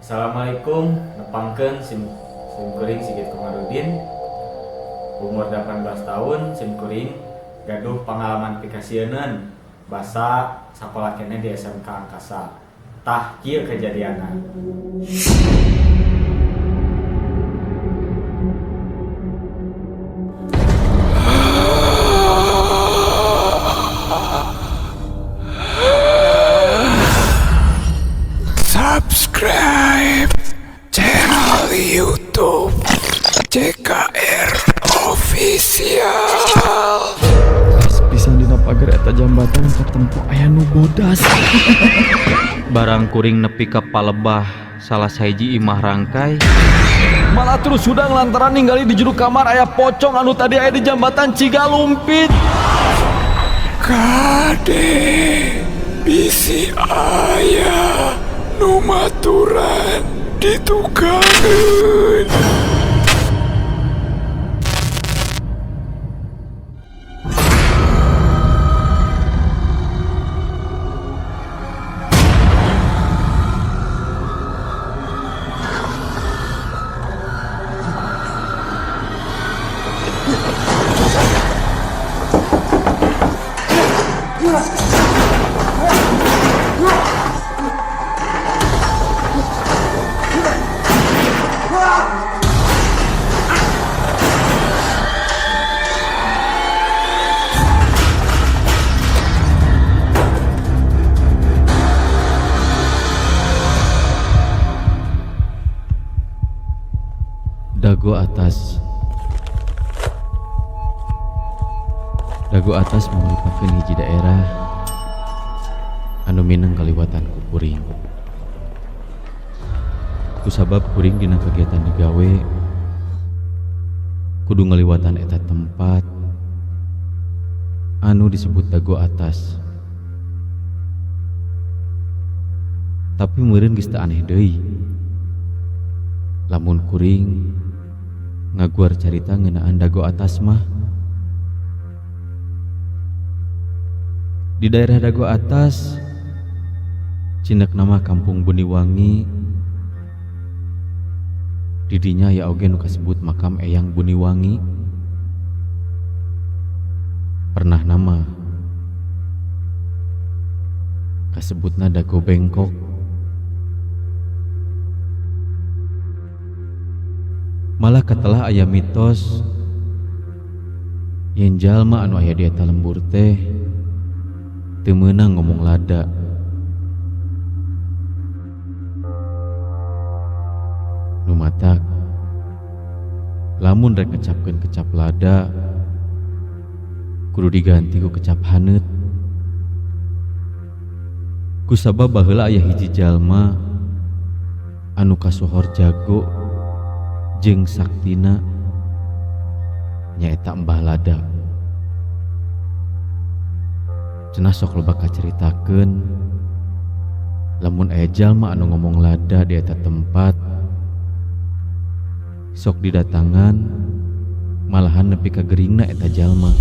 Assalamualaikum, nepangkeun sim kuring Sigit Komarudin, umur 18 tahun. Sim kuring gaduh pengalaman pikasieuneun basa sakola keneh di SMK Angkasa. Tah, kieu kejadianna. Subscribe channel YouTube CKR Official. Pas pisan dina pagar eta jambatan katempo aya nu bodas. Barang kuring nepi ka palebah salah sahiji imah rangkay. Malah terus hudang lantaran ningali di jero kamar aya pocong anu tadi aya di jambatan Cigalumpit. Kade, bisi aya nu maturan ditukangeun. Dago Atas. Dago Atas mangrupakeun hiji daerah anu mineng kaliwatan ku kuring. Kusabab kuring dina kegiatan digawe kudu ngaliwatan eta tempat anu disebut Dago Atas. Tapi meureun geus teu aneh deui lamun kuring ngaguar carita ngeunaan Dago Atas mah. Di daerah Dago Atas cinek nama Kampung Buniwangi. Didinya aya oge nu kasebut makam Eyang Buniwangi. Pernah nama kasebutna Dago Bengkok. Malah katelah aya mitos yen jalma anu aya di eta lembur teh teu meunang ngomong lada. Nu matak lamun rek ngecapkeun kecap lada kudu diganti ku kecap haneut. Kusabab baheula aya hiji jalma anu kasohor jago jeung saktina, nyaeta Mbah Lada. Cenah sok loba kacaritakeun lamun aya jalma anu ngomong lada di eta tempat sok didatangan, malahan nepi ka geringna eta jalma.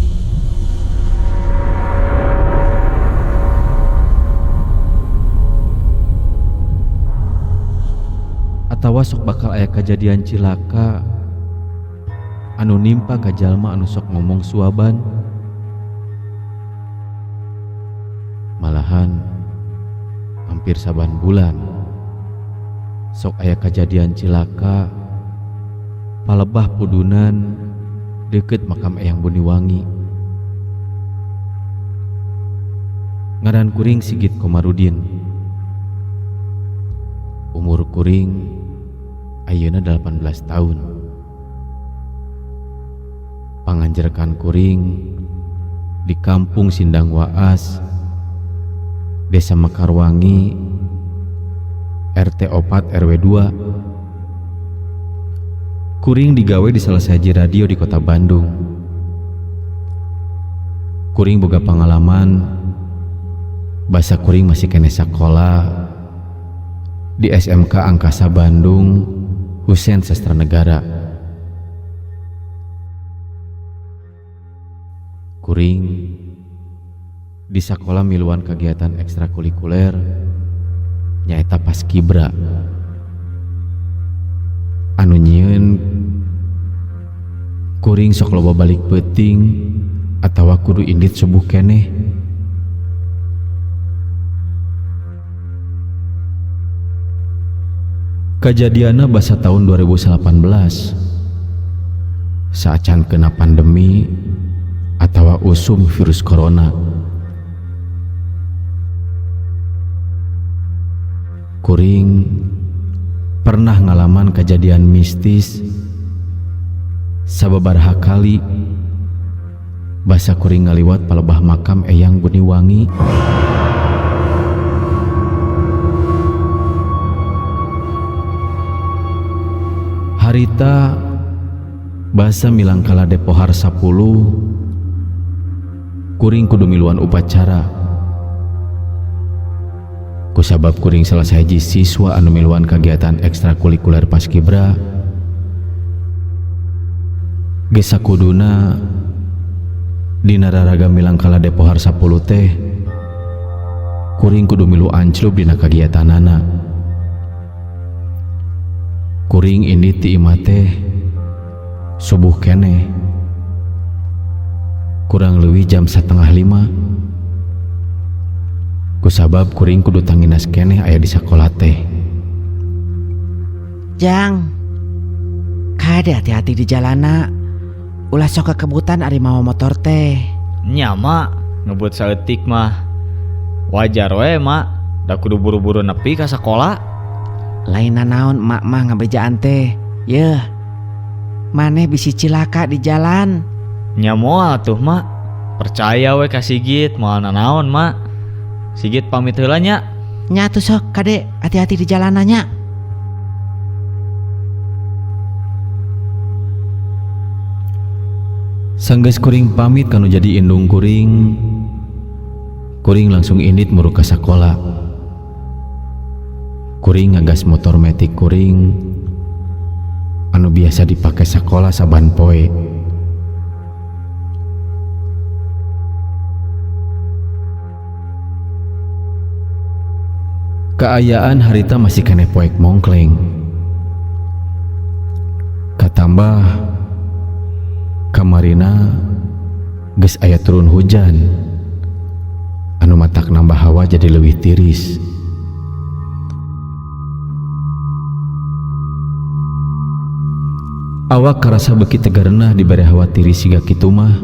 Atawa sok bakal aya kajadian cilaka anu nimpa ka jalma anu sok ngomong suaban. Malahan hampir saban bulan sok aya kajadian cilaka palebah pudunan deket makam Eyang Buniwangi. Ngaran kuring Sigit Komarudin. Umur kuring ayeuna 18 tahun. Panganjerkan kuring di Kampung Sindang Waas, Desa Mekarwangi, RT 4 RW 2. Kuring digawe di salah sahiji radio di kota Bandung. Kuring boga pengalaman basa kuring masih keneh sakola di SMK Angkasa Bandung, Husein Sastra Negara. Kuring di sakola miluan kegiatan ekstrakurikuler nyaeta Paskibra. Kuring sok loba balik peuting atawa kudu indit subuh keneh. Kajadianna basa tahun 2018. Saacan kena pandemi atawa usum virus corona. Kuring pernah ngalaman kejadian mistis sababaraha kali basa kuring ngaliwat palebah makam Eyang Buniwangi. Harita basa milangkala depohar 10 kuring kudu miluan upacara. Kusabab kuring salah sahiji siswa anu miluan kagiatan ekstrakurikuler paskibra, geus sakuduna dina raraga milangkala depohar 10 teh kuring kudu milu anclub dina kagiatanana. Kuring indit ti imah teh subuh keneh, kurang leuwih jam 4:30. Kusabab kuring kudu tanginas keneh aya di sakola teh. Jang, kade hati-hati di jalana, ulah sok kekebutan ari mawa motor teh. Nya mak, ngebut saeutik mah wajar we mak, da kudu buru-buru nepi ka sakola. Lain nanaon mak mah ngabejaan teh, yeuh maneh bisi cilaka di jalan. Nya moal tuh mak, percaya we ka Sigit, moal nanaon mak. Sigit pamit heula nya. Nya tuh sok kade, hati-hati di jalanan nya. Sanggeus kuring pamit kanu jadi indung kuring, kuring langsung indit muru ka sakola. Kuring ngagas motor metik kuring anu biasa dipake sakola saban poe. Kaayaan harita masih keneh poek mongkleng. Katambah kamarina geus aya turun hujan anu matak nambah hawa jadi leuwih tiris. Awak karasa beuki tegarenah dibere hawa tiris siga kitu mah.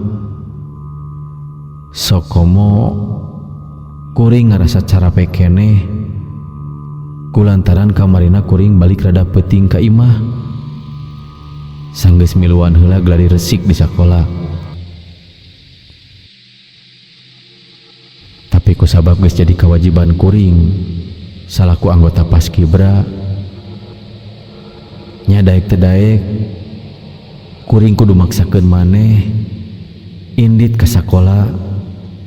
Sokomo kuring ngarasa carape keneh kulantaran kamarina kuring balik rada peuting ka imah. Sanggeus miluan heula gladi resik di sakola. Tapi kusabab geus jadi kewajiban kuring salaku anggota paskibra, nya daek teu daek kuring kudu maksakeun maneh indit ka sakola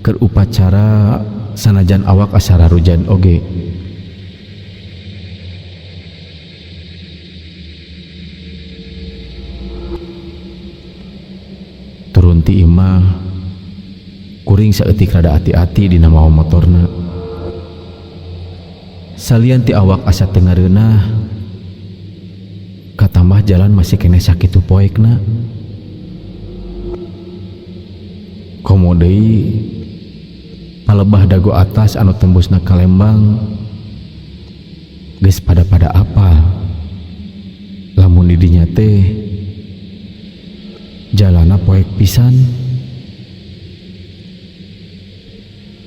keur upacara sanajan awak asa rarujan oge. Turun ti imah kuring saeutik rada ati-ati dina mawa motorna. Salian ti awak asa teu ngareunah, katambah jalan masih keneh sakitu poekna. Komo deui palebah dago atas anu tembusna ka Lembang geus pada-pada apal lamun di dinya teh jalana poek pisan.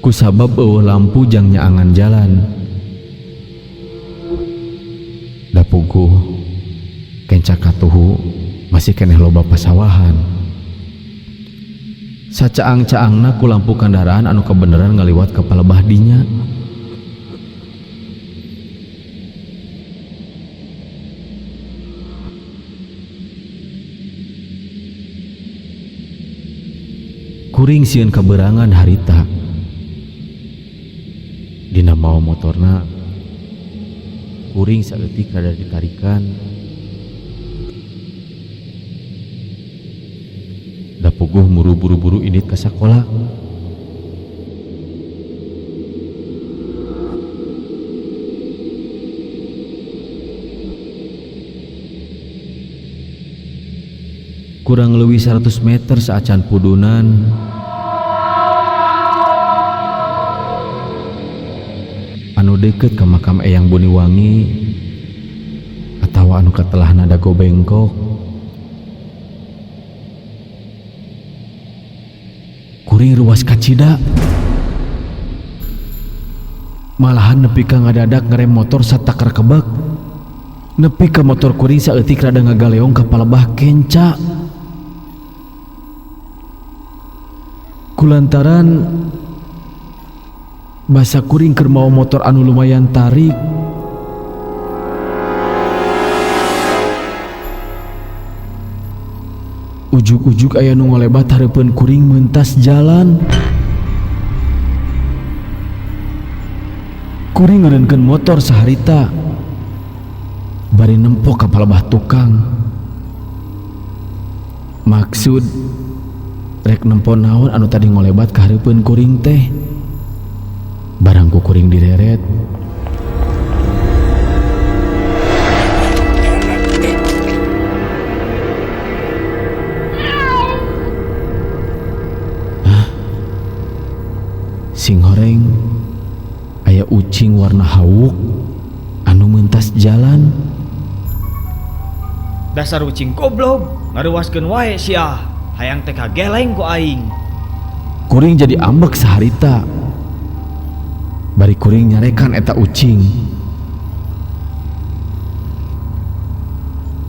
Kusabab eueuh lampu jang nyaangan jalan. Da puguh kenca katuhu masih keneh loba pasawahan. Sacaang-caangna ku lampu kendaraan anu kebeneran ngaliwat ke palebah dinya. Kuring sieun kaberangan harita. Dina mawa motorna kuring saeutik rada ditarikan. Da puguh muru buru-buru indit ka sakola. Kurang leuwih 100 meter saacan pudunan anu deukeut ka makam Eyang Buniwangi atawa anu katelahna Dago Bengkok. Kuring ruas kacida. Malahan nepi ka ngadadak ngerem motor satakar kebek. Nepi ka motor kuring saeutik rada ngagaleong ka palebah kenca. Kulantaran basa kuring keur mawa motor anu lumayan tarik. Ujug-ujug aya nu ngolebat hareupeun kuring mentas jalan. Kuring ngeureunkeun motor saharita. Bari nempo ka palebah tukang. Maksud rek nempo naon anu tadi ngolebat ka hareupeun kuring teh. Barang ku kuring direret. Hah? Sing horeng aya ucing warna hauk anu mentas jalan. Dasar ucing goblok, ngaruaskeun wae sia. Hayang teh kageleng ku aing. Kuring jadi ambek saharita. Bari kuring nyarekan eta ucing.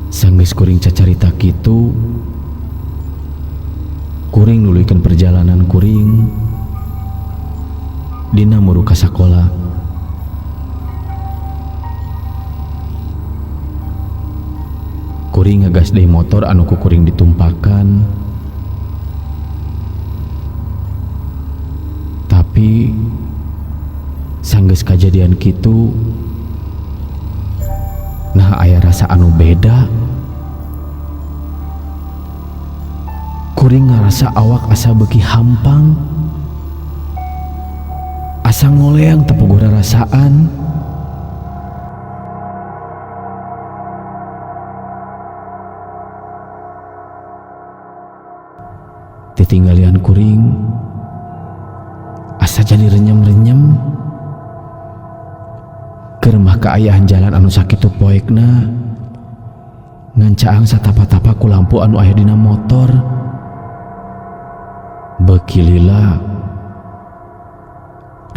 Sanggeus kuring cacarita kitu, kuring nuluykeun perjalanan kuring dina muru ka sakola. Kuring ngegas deui motor anu ku kuring ditumpakan. Tapi sanggeus kajadian kitu, nah aya rasa anu beda. Kuring ngarasa awak asa beuki hampang, asa ngoleang teu puguh rarasaan. Titinggalian kuring asa jadi renyem-renyem. Keur mah kaayaan jalan anu sakitu poekna, ngan caang satapa-tapa ku lampu anu aya dina motor. Beuki lila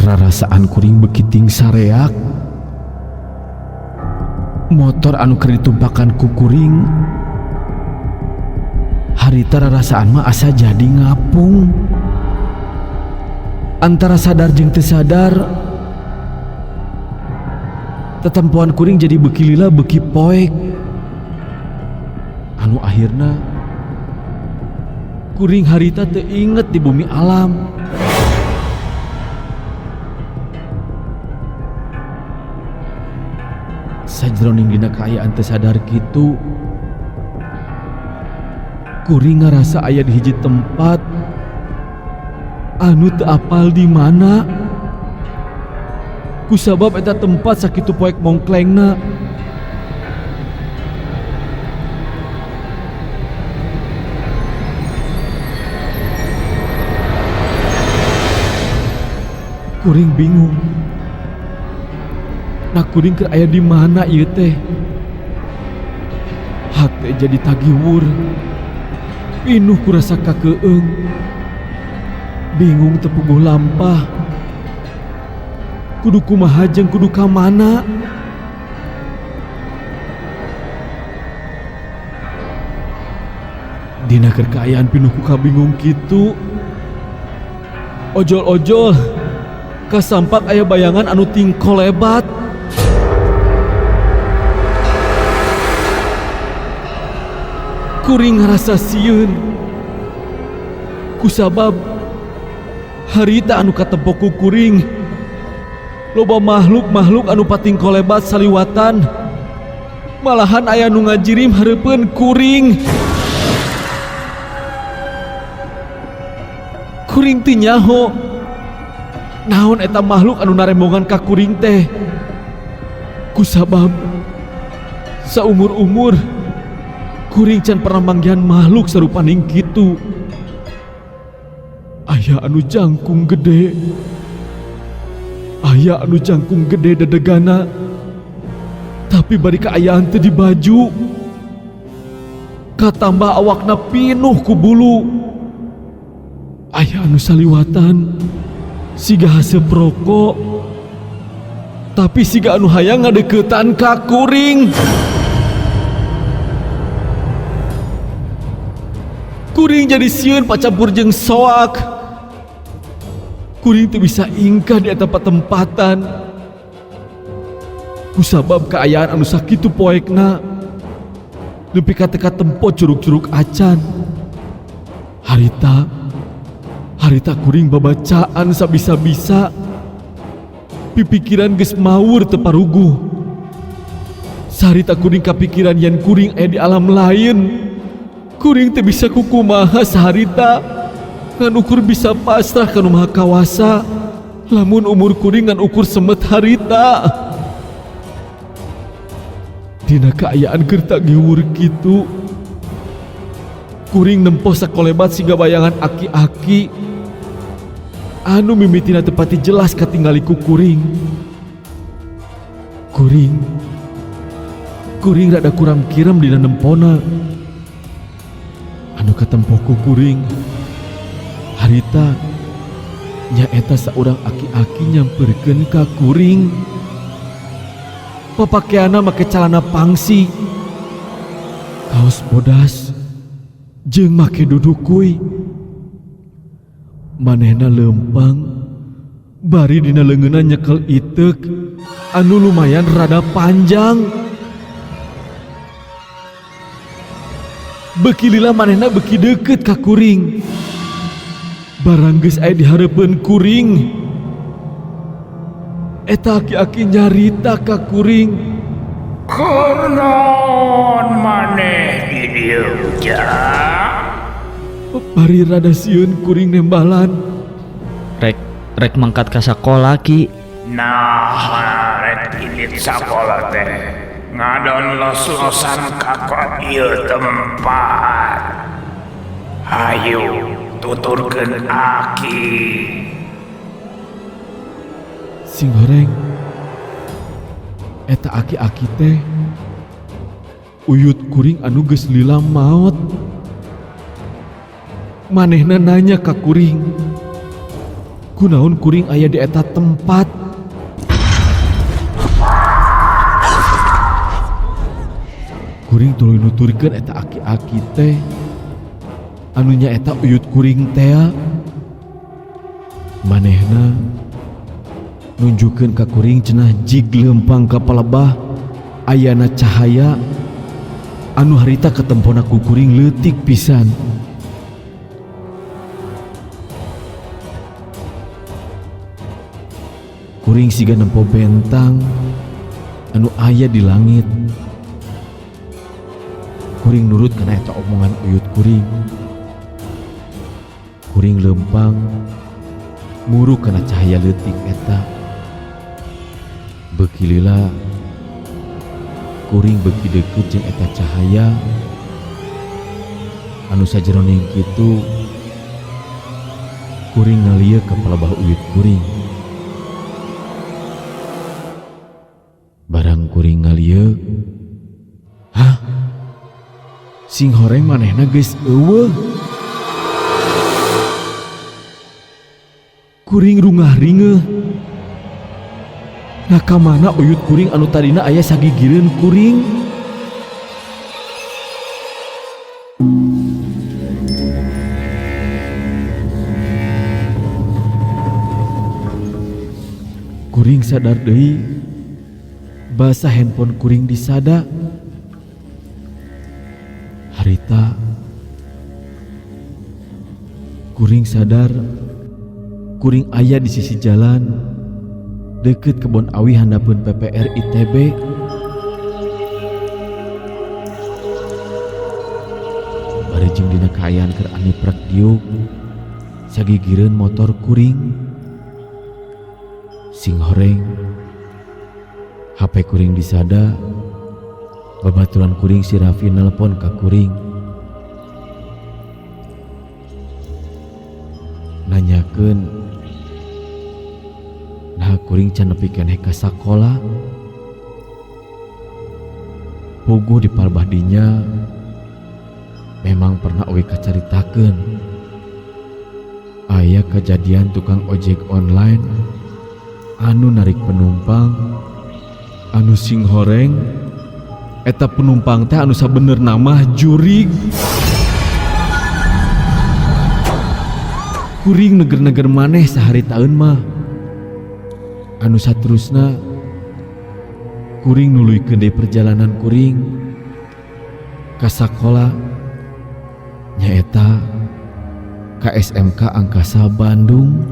rarasaan kuring beuki ting sareak. Motor anu keur ditumpakan ku kuring harita rarasaan mah asa jadi ngapung. Antara sadar jeung teu sadar, tetempoan kuring jadi beuki lila beuki poek. Anu akhirna kuring harita teu inget di bumi alam. Sajroning dina kaayaan teu sadar kitu, kuring ngarasa aya di hiji tempat anu teu apal di mana. Kusabab eta tempat sakitu poek mongklengna. Kuring bingung. Nah kuring keur aya di mana ieu teh? Hate jadi tagiwur. Pinuh ku rasa kakeung. Bingung teu puguh lampah. Kudu kumaha jeung kudu ka mana? Dina keur kaayaan pinuh ku kabingung kitu. Ojol-ojol kasampak aya bayangan anu tingko lebat. Kuring ngarasa sieun. Kusabab harita anu katempo ku kuring loba makhluk-makhluk anu patingko lebat saliwatan. Malahan aya nu ngajirim hareupeun kuring. Kuring teu nyaho naon eta makhluk anu narembongan ka kuring teh. Kusabab saumur-umur Kuring can pernah manggihan makhluk sarupaning kitu. Aya anu jangkung gede. Aya anu jangkung gede dedegana. Tapi bari kaayaan teu di baju. Katambah awakna pinuh ku bulu. Aya anu saliwatan siga haseup rokok. Tapi siga anu hayang ngadeukeutan ka kuring. Kuring jadi sieun pacampur jeung soak. Kuring teu bisa ingkah di eta patempatan. Kusabab kaayaan anu sakitu poekna. Nepi ka teu katempo curug-curug acan. Harita, harita kuring babacaan sabisa-bisa. Pipikiran geus mawur teu paruguh. Saharita kuring kapikiran yen kuring aya di alam lain. Kuring teu bisa kukumaha saharita. Ngan ukur bisa pasrah ka Nu Maha Kawasa. Lamun umur kuring ngan ukur semet harita. Dina kaayaan keur tagiwur kitu, kuring nempo sakolebat siga bayangan aki-aki anu mimitina teu pati jelas katingali ku kuring. Kuring, kuring rada kuram kirem dina nempona. Anu katempo ku kuring harita nyaeta saurang aki-aki nyamperkeun ka kuring. Papakeana make calana pangsi, kaos bodas, jeung make dudukui. Manehna leumpang, bari dina leungeunna nyekel iteuk anu lumayan rada panjang. Beuki lila manehna beuki deukeut ka kuring. Barang geus aya di hareupeun kuring. Eta aki-aki nyarita ka kuring. Kunaon maneh di dieu, Ujang? Bari rada sieun kuring nembalan. Rek, rek mangkat ka sakola, Ki. Nah, rek indit sakola teh ngadon los-losan ka ieu tempat. Hayu tuturkeun aki. Sing goreng. Eta aki-aki teh uyut kuring anu geus lila maot. Manehna nanya ka kuring, kunaon kuring aya di eta tempat? Kuring tuluy nuturkeun eta aki-aki teh anu nyaeta uyut kuring tea. Manehna nunjukkeun ka kuring cenah jig leumpang ka palebah ayana cahaya anu harita katempona ku kuring leutik pisan. Kuring siga nempo bentang anu aya di langit. Kuring nurut kana eta omongan uyut kuring. Kuring leumpang muru kana cahaya leutik eta. Beuki lila kuring beuki deukeut jeung eta cahaya anu sajeroning kitu kuring ngalieu ka palebah uyut kuring. Barang kuring ngalieu, hah? Sing horeng manehna geus eueuh. Kuring rungah ringeuh. Nah ka mana uyut kuring anu tadina aya sagigireun kuring? Kuring sadar deui basa handphone kuring disada. Harita kuring sadar kuring aya di sisi jalan deket kebon awi handapeun PPR ITB. Bari jeung dina kaayaan keur aniprek diuk sagigireun motor kuring. Sing horeng HP kuring disada. Babaturan kuring si Raffi nelpon ka kuring. Nanyakeun nah kuring can nepi keneh ka sakola. Puguh di palbah dinya memang pernah oge kacaritakeun. Aya kejadian tukang ojek online anu narik penumpang anu sing horeng eta penumpang teh anu sabenerna mah jurig. Kuring neger-neger maneh sahari taeun mah. Anu saterusna kuring nuluykeun deui perjalanan kuring ka sakola nyaeta ka SMK Angkasa Bandung.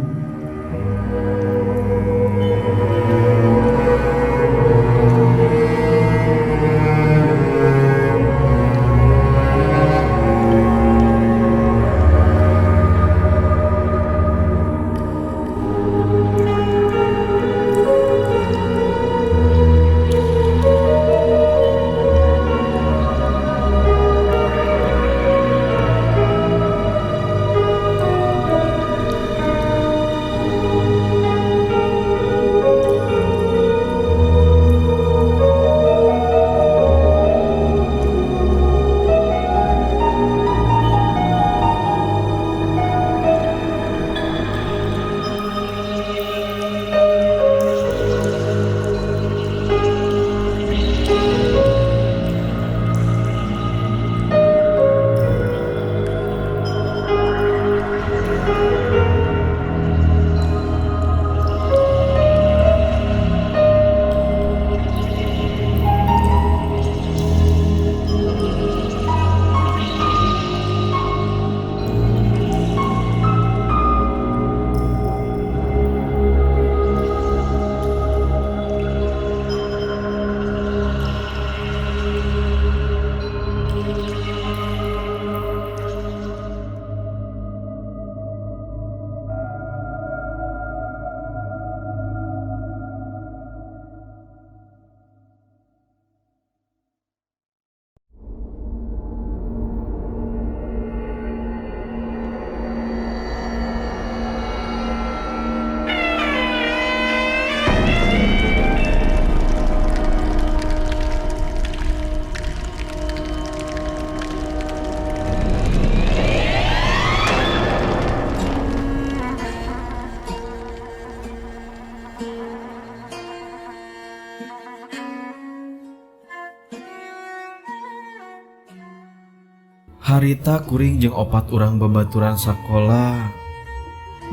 Harita kuring jeung opat urang babaturan sakola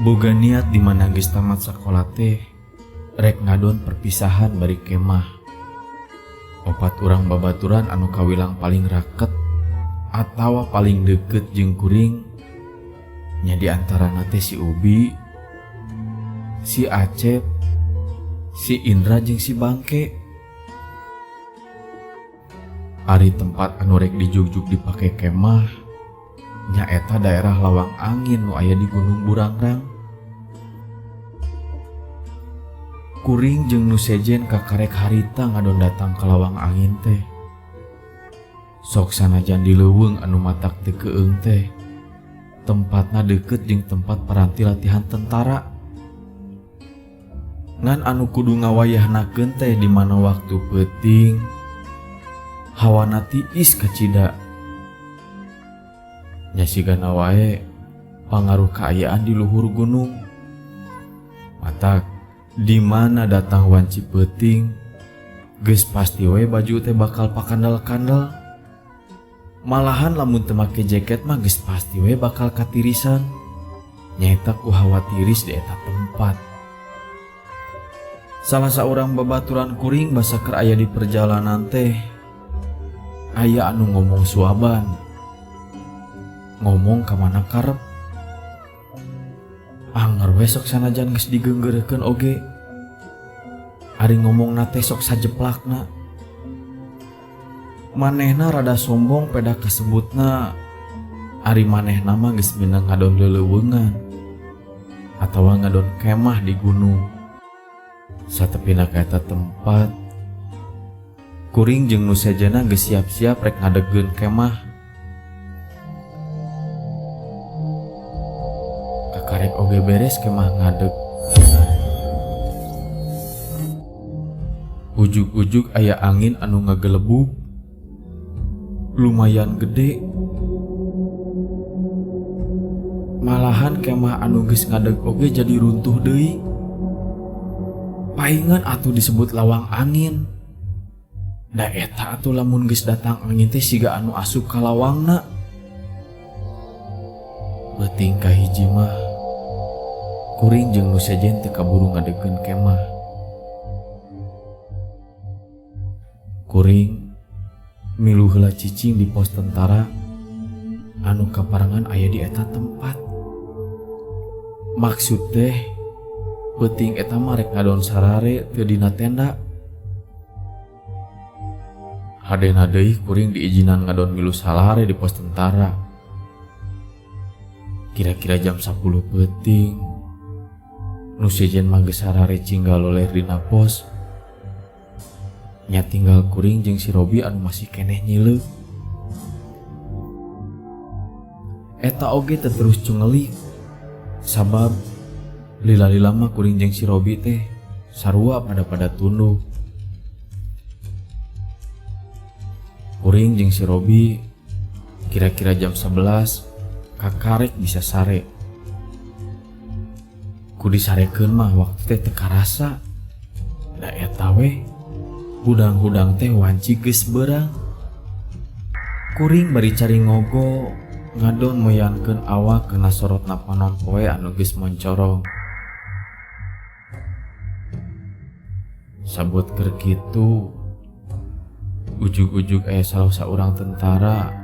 boga niat di mana geus tamat sakola teh rek ngadon perpisahan bari kemah. Opat urang babaturan anu kawilang paling raket atawa paling deket jeung kuring nya di antarana teh si Ubi, si Acep, si Indra jeung si Bangke. Ari tempat anu rek dijugjug dipake kemah nyaeta daerah Lawang Angin nu aya di Gunung Burangrang. Kuring jeung nu sejen kakarek harita ngadon datang ke Lawang Angin teh. Sok sanajan di leuweung anu matak teu keung teh, tempatna deukeut jeung tempat paranti latihan tentara. Ngan anu kudu ngawayahnakeun teh di mana waktu peuting hawana tiis kacida. Nya sigana wae pangaruh kaayaan di luhur gunung. Matak di mana datang wanci peuting geus pasti we baju teh bakal pakandel-kandel. Malahan lamun teu make jaket mah geus pasti we bakal katirisan. Nyaeta ku hawa tiris di eta tempat. Salah saurang babaturan kuring basa keur aya di perjalanan teh aya anu ngomong suaban, ngomong ka mana karep. Anger we sok sanajan geus digeunggeureukeun oge. Ari ngomongna teh sok sajeplakna. Manehna rada sombong peda kasebutna. Ari manehna mah geus minang ngadon leuleungan atawa ngadon kemah di gunung. Satepina ka eta tempat Kuring jeung nu sejenna geus siap-siap rek ngadegkeun kemah. Kakarek oge beres kemah ngadeg. Ujug-ujug aya angin anu ngagelebug. Lumayan gede. Malahan kemah anu geus ngadeg oge jadi runtuh deui. Paingan atuh disebut lawang angin. Da eta atuh lamun geus datang angin teh siga anu asup ka lawangna. Beuting kahiji mah kuring jeung nu sejen teu kaburu ngadegkeun kemah. Kuring milu heula cicing di pos tentara anu kaparengan aya di eta tempat. Maksud teh peuting eta mah rek ngadon sarare teu dina tenda. Hadena deui kuring diizinan ngadon milu salare di pos tentara. Kira-kira jam 10 peuting nu sejen mah geus sarare cinggal loler dina pos. Nya tinggal kuring jeung si Robi anu masih keneh nyileuk. Eta oge teu terus cungelik. Sabab lila-lila mah kuring jeung si Robi teh sarua pada-pada tunduh. Kuring jeung si Robi kira-kira jam 11 kakarek bisa sare. Ku disarekeun mah waktu teh teu karasa. Da eta we hudang-hudang teh wanci geus beurang. Kuring bari cari ngogo ngadon moyankeun awak kana sorotna panon poe anu geus moncorong. Sabut keur kitu ujug-ujug aya salah saurang tentara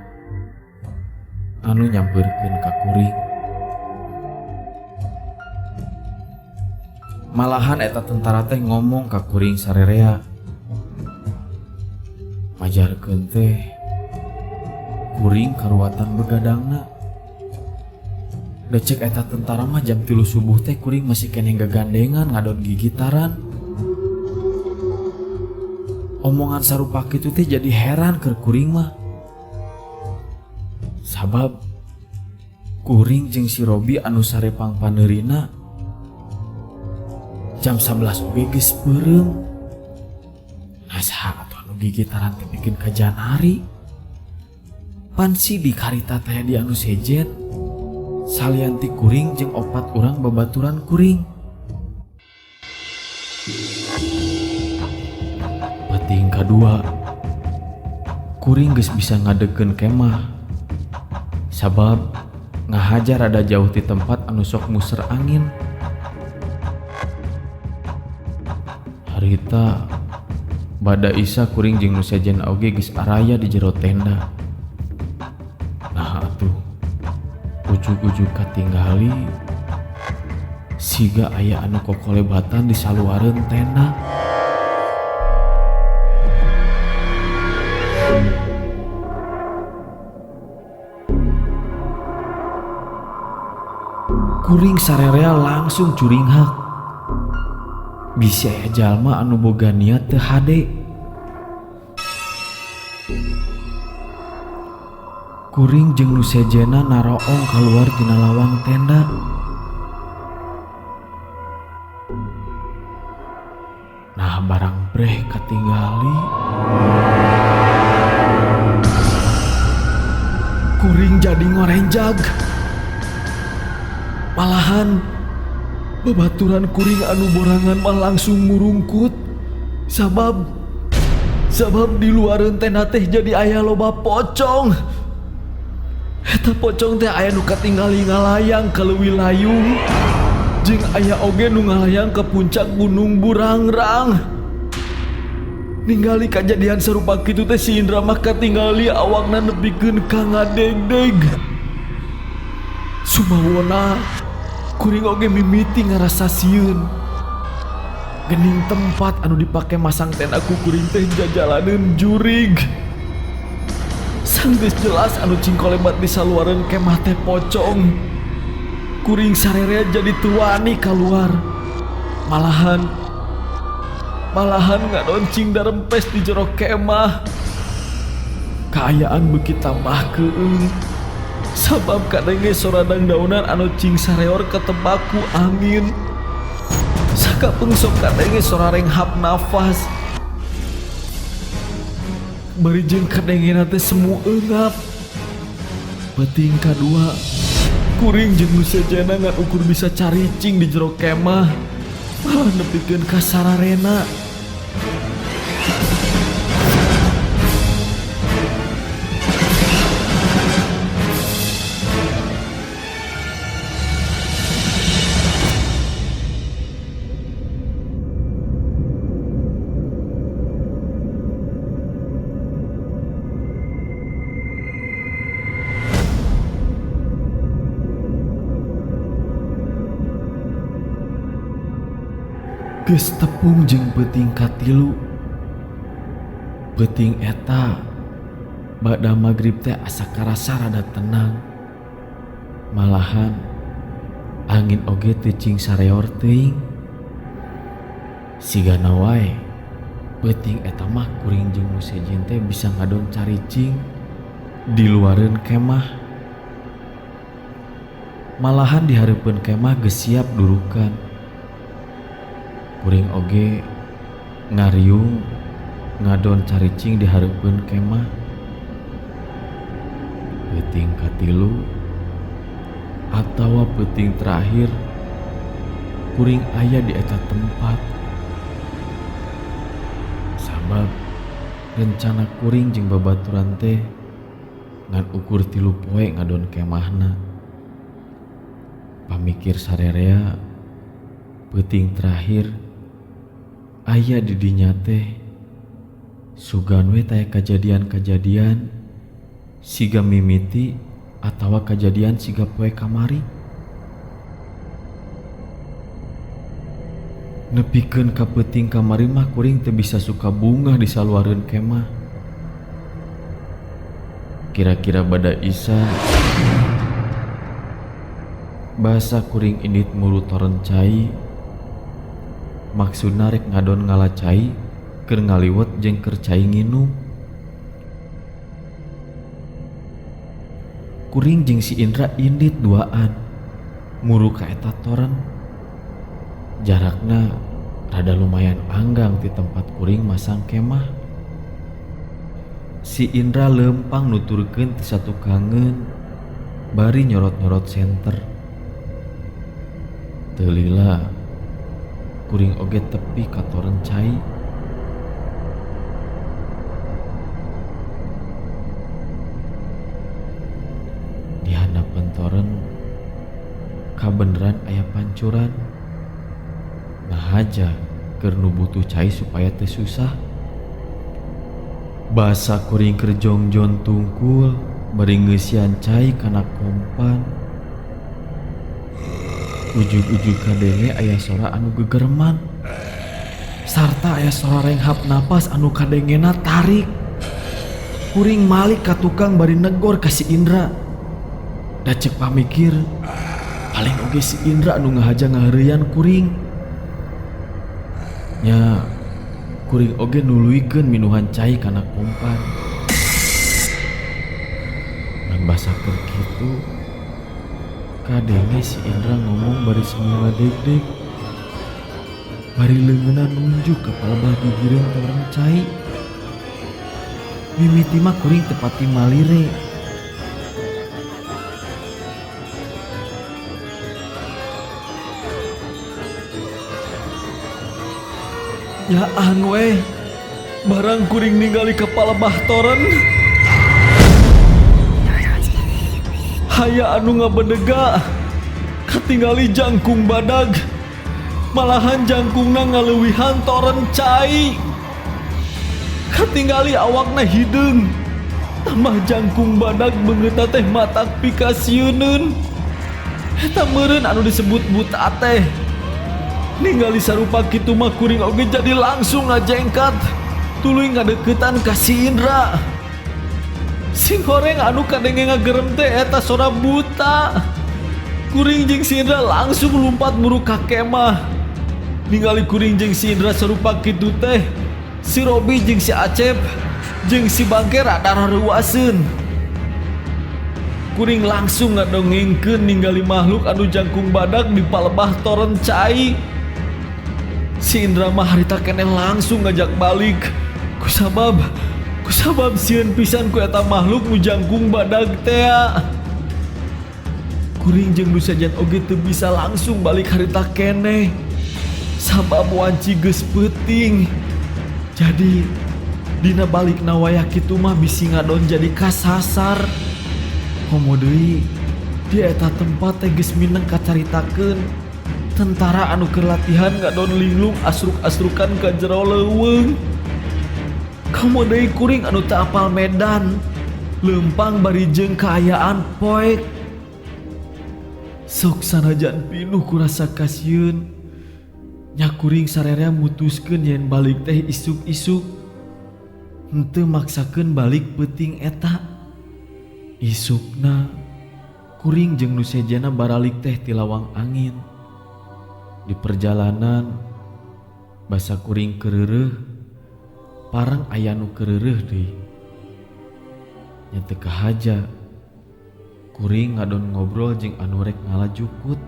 anu nyampeurkeun ka kuring. Malahan eta tentara teh ngomong ka kuring sarerea. Majarkeun teh kuring karuatan begadangna. Da cek eta tentara mah jam 3 subuh teh kuring masih keneh gagandengan ngadon gigitaran. Omongan sarupa kitu teh jadi heran keur kuring mah. Sabab kuring jeung si Robi anu sare pangpaneurina jam 11 oge geus peureum. Nah saha atuh anu gigitaran teh bikin kajanari. Pan si di karita teh di anu sejen salian ti kuring jeung opat urang babaturan kuring. Peuting kadua kuring geus bisa ngadegkeun kemah. Sabab ngahajar rada jauh ti tempat anu sok muser angin. Harita bada isa kuring jeung nu sejen oge geus araya di jero tenda. Nah atuh ujug-ujug katinggali siga aya anu kokolebatan di saluareun tenda. Kuring sarerea langsung curinghak. Bisi aya jalma anu boga niat teu hade. Kuring jeung nu sejenna naroong kaluar tina lawang tenda. Nah barang breh katinggali. Kuring jadi ngorenjag. Malahan babaturan kuring anu borangan mah langsung murungkut. Sabab di luareun tenda teh jadi aya loba pocong. Eta pocong teh aya nu katinggali ngalayang ka leuwih layung. Jeung aya oge nu ngalayang ka puncak Gunung Burangrang. Ningali kajadian sarupa kitu teh si Indra mah katinggali awakna nepikeun ka ngadegdeg. Sumawona kuring oge mimiti ngarasa sieun. Gening tempat anu dipake masang tenda ku kuring teh jajalaneun jurig. Sanggeus jelas anu cingkolebat di saluareun kemah teh pocong. Kuring sarerea jadi teu wani kaluar. Malahan Malahan ngadon cing darempes di jero kemah. Kaayaan beuki tambah keung. Sabab kadenge sora dangdaunan anu cing sareor ketebak ku angin. Sakapeung sok kadenge sora renghap nafas. Bari jeung kadengena teh semu eungap. Peuting kadua, kuring jeung nu sejenna ngan ukur bisa caricing di jero kemah. Malah nepikeun ka sararena. Geus tepung jeung peuting katilu. Peuting eta bada magrib teh asa karasa rada tenang. Malahan angin oge teu cing sareor teuing. Sigana wae peuting eta mah kuring jeung nu sejen teh bisa ngadon caricing di luareun kemah. Malahan di hareupeun kemah geus siap durukan. Kuring oge ngariung ngadon caricing di hareupeun kemah. Peuting katilu atawa peuting terakhir kuring aya di eta tempat. Sabab rencana kuring jeung babaturan teh ngan ukur 3 poe ngadon kemahna. Pamikir sarerea peuting terakhir aya di dinya teh sugan we taya kajadian-kajadian siga mimiti atawa kajadian siga poe kamari. Nepikeun ka peuting kamari mah kuring teu bisa suka bungah di saluareun kemah. Kira-kira bada isa basa kuring indit muru toren cai. Maksudna rek ngadon ngala cai keur ngaliwet jeung keur cai nginum. Kuring jeung si Indra indit duaan muru ka eta toren. Jarakna rada lumayan anggang ti tempat kuring masang kemah. Si Indra lempang nuturkeun ti satukangeun bari nyorot-nyorot senter. Teu lila kuring oge tepi ka toren cai. Di handapeun toren kabeneran aya pancuran. Nahaja keur nu butuh cai supaya teu susah. Basa kuring keur jongjon tungkul bari ngeusian cai kana kompan. Ujug-ujug kadenge aya sora anu gegerman sarta aya sora renghap napas anu kadengena tarik. Kuring malik ka tukang bari negor ka si Indra. Da ceuk pamikir paling oge si Indra anu ngahaja ngaheureuyan kuring. Nya kuring oge nuluykeun minuhan cai kana kompan. Ngan basa keur kitu kadenge si Indra ngomong bari semua deg-deg. Bari leungeunna nunjuk ka palebah gigireun toren cai. Mimiti mah kuring teu pati malire. Yaan weh, barang kuring ningali ka palebah toren. Haya anu ngabedega, katingali jangkung badag, malahan jangkungna ngaleuwihan toren cai. Katingali awakna hideung, tambah jangkung badag beungeutna teh matak pikasieuneun. Eta meureun anu disebut buta teh. Ningali sarupa kitu mah kuring oge jadi langsung ngajengkat, tuluy ngadeukeutan ka si Indra. Sing horeng anu kadenge ngagerem teh eta sora buta. Kuring jeung si Indra langsung lumpat muru ka kemah. Ningali kuring jeung si Indra sarupa kitu teh, si Robi jeung si Acep jeung si Bangke rada rareuwaseun. Kuring langsung ngadongengkeun ningali makhluk anu jangkung badak di palebah toren cai. Si Indra mah harita keneh langsung ngajak balik. Kusabab, kusabab sieun pisan ku eta makhluk nu jangkung badak tea. Kuring jeung nu sejen oge teu bisa langsung balik harita keneh. Sabab wanci geus peuting. Jadi dina balik na wayah kitu mah bisi ngadon jadi kasasar. Komo deui di eta tempat teh geus mineng kacaritakeun tentara anu keur latihan ngadon linglung asruk-asrukan ka jero leuweung. Komo deui kuring anu teu apal medan leumpang bari jeung kaayaan poek. Sok sanajan pinuh ku rasa kasieun, nya kuring sarerea mutuskeun yen balik teh isuk-isuk. Henteu maksakeun balik peuting eta. Isukna kuring jeung nu sejenna baralik teh ti lawang angin. Di perjalanan basa kuring kereureuh, pareng aya nu kereureuh deui. Nya teu kahaja kuring ngadon ngobrol jeung anu rek ngala jukut.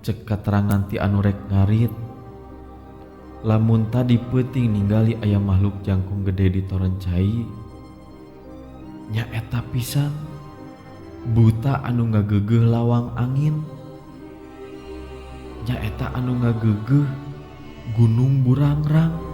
Cek katerangan ti anu rek ngarit, lamun tadi peuting ningali aya makhluk jangkung gede di toren cai, nya eta pisan buta anu ngagegeuh lawang angin, nya eta anu ngagegeuh gunung burangrang.